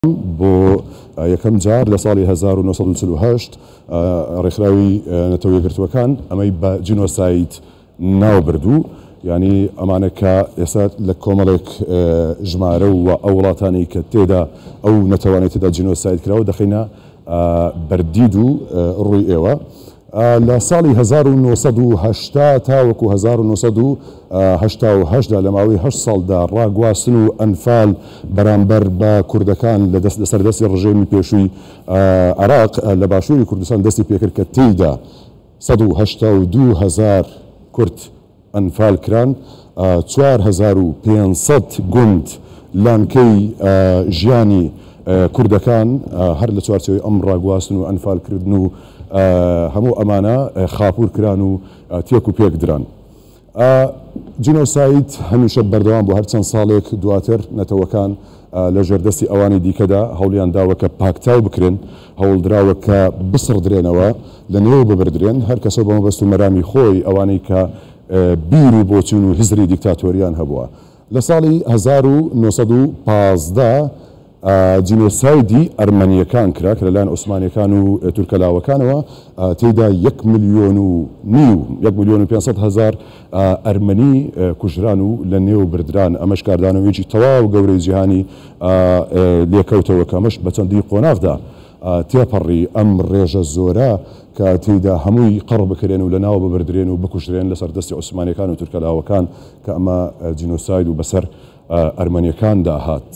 بۆ یەکەم جار لە ساڵی 1948 ڕێکخراوی نەتەوە یەکگرتووەکان ئەمەی بە جینۆساید ناوبرد و یانی ئەمانە کە ئێستا لە کۆمەڵێک ژمارە و ئەو وڵاتانەی کە تێدا ئەو نەتەوانەی تێدا جینۆساید کراوە دەخەینە بەردید و ڕووی ئێوە. لە ساڵی 1980 تاوەکو 1988 دا لە ماوەی هەشت ساڵدا ڕاگواستن و ئەنفال بەرامبەر بە کوردەکان لە دەست لەسەر دەستی ڕژێمی پێشووی عێراق لە باشووری کوردستان دەستی پێکرد کە تێیدا 182 هەزار کورد ئەنفال کران، 4500 گوند لانکەی ژیانی کوردەکان هەر لە چوارچێوەی ئەم ڕاگواستن و ئەنفالکردن و هەموو ئەمانە خاپوور کران و تێک و پێک دران. جینۆساید هەمیشە بەردەوام بوو، هەر چەند ساڵێک دواتر نەتەوەکان لە ژێر دەستی ئەوانی دیکەدا هەوڵیان داوە کە پاکتاو بکرێن، هەوڵدراوە کە بسڕدرێنەوە، لەنێو ببردرێن، هەر کەسەو بە مەبەست و مەرامی خۆی ئەوانەی کە بیر و بۆچوون و هزری دیکتاتۆریان هەبووە. لە ساڵی 1915 جینۆسایدی ئەرمەنییەکان کرا کە لەلایەن عوسمانییەکان و تورکە لاوەکانەوە تێیدا یەک ملیۆن و نیو، 1,500,000، ئەرمەنی کوژران و لەنێو بردران، ئەمەش کاردانەوەیەکی تەواو گەورەی جیهانی لێکەوتەوە کە ئەمەش بە چەندین قۆناغدا تێپەڕی، ئەم ڕێژە زۆرە کە تێیدا هەمووی قڕ بکرێن و لەناو ببردرێن و بکوژرێن لەسەر دەستی عوسمانییەکان و تورکە لاوەکان کە ئەمە جینۆساید و بەسەر ئەرمەنییەکاندا هات.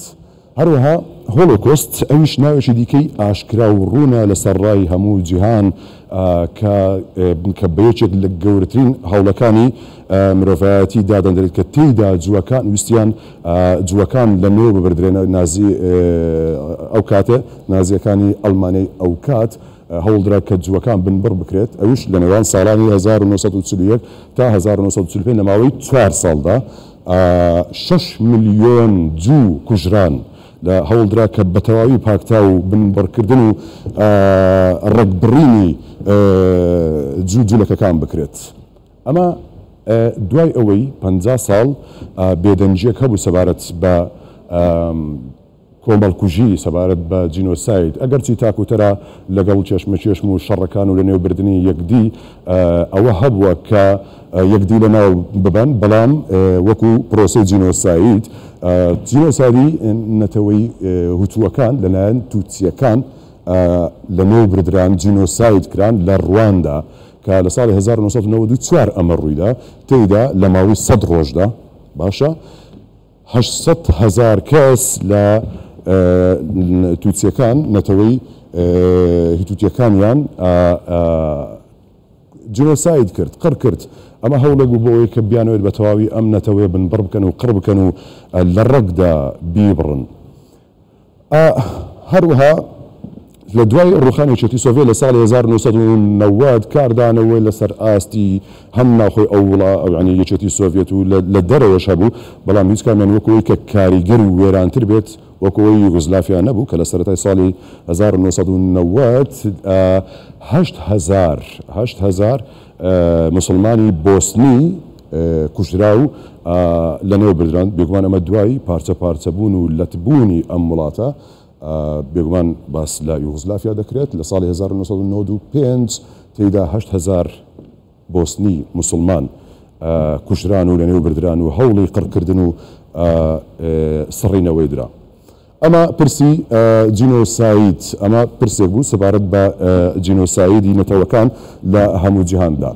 هەروەها هۆلۆکۆست ئەویش ناوێکی دیکەی ئاشکرا و ڕوونە لەسەر ڕای هەموو جیهان کە کە بە یەکێک لە گەورەترین هەوڵەکانی مرۆڤایەتی دادەندرێت کە تێیدا جووەکان ویستیان جووەکان لەنێو ببردرێن نازی ئەو کاتە نازییەکانی ئەڵمانیای ئەوکات هەوڵدرا کە جووەکان بنبڕ بکرێت ئەویش لە نێوان ساڵانی 1941 تا 1945 لە ماوەی چوار ساڵدا شەش ملیۆن جوو کوژران، لە هەوڵدرا کە بە تەواوی پاکتاو و بنبڕکردن و ڕەگبڕینی جوو جولەکەکان بکرێت. ئەمە دوای ئەوەی 50 ساڵ بێدەنگییەک هەبوو سەبارەت بە کۆمەڵکوژی، سەبارەت بە جینۆساید، ئەگەرچی تاک و تەرا لەگەڵ کێشمەکێشم و شەڕەکان و لەنێوبردنی یەکدی ئەوە هەبووە کە یەکدی لەناو ببەن، بەڵام وەکو پرۆسەی جینۆساید، جینۆسایدی نەتەوەی هوتووەکان لەلایەن توتسییەکان لەنێو بردران، جینۆساید کران لە ڕواندا کە لە ساڵی 1994 ئەمە ڕوویدا، تێیدا لە ماوەی 100 ڕۆژدا باشە 800,000 کەس لە توتسیەکان نەتەوەی هیتوتیەکانیان جینۆساید کرد، قڕ کرد. ئەمە هەوڵێک بوو بۆ ئەوەی کە بیانەوێت بە تەواوی ئەم نەتەوەیە بنبڕ بکەن و قڕ بکەن و لە ڕەگدا بیبڕن. هەروەها لە دوای ڕووخانی یەکێتی سۆڤیەت لە ساڵی 1990 کاردانەوەی لەسەر ئاستی هەم ناوخۆی ئەو وڵا یانی یەکێتی سۆڤیەت و لە دەرەوەش هەبوو، بەڵام هیچ کامیان وەکو ئەوەی کە کاریگەر و وێرانتر بێت وەکو ئەوەی یوگۆسلافیا نەبوو کە لە سەرەتای ساڵی 1990 8000 8000 موسڵمانی بۆسنی کوژرا و لەنێو بردران. بێگومان ئەمە دوای پارچە پارچەبوون و لەتبوونی ئەم وڵاتە. بێگومان باس لە یوغزلافیا دەکرێت لە ساڵی 1995 تێیدا 8000 بۆسنی موسڵمان کوژران و لەنێو بردران و هەوڵی قڕکردن و سڕینەوەی درا. ئەمە پرسی جینۆساید، ئەمە پرسێک بوو سەبارەت بە جینۆسایدی نەتەوەکان لە هەموو جیهاندا.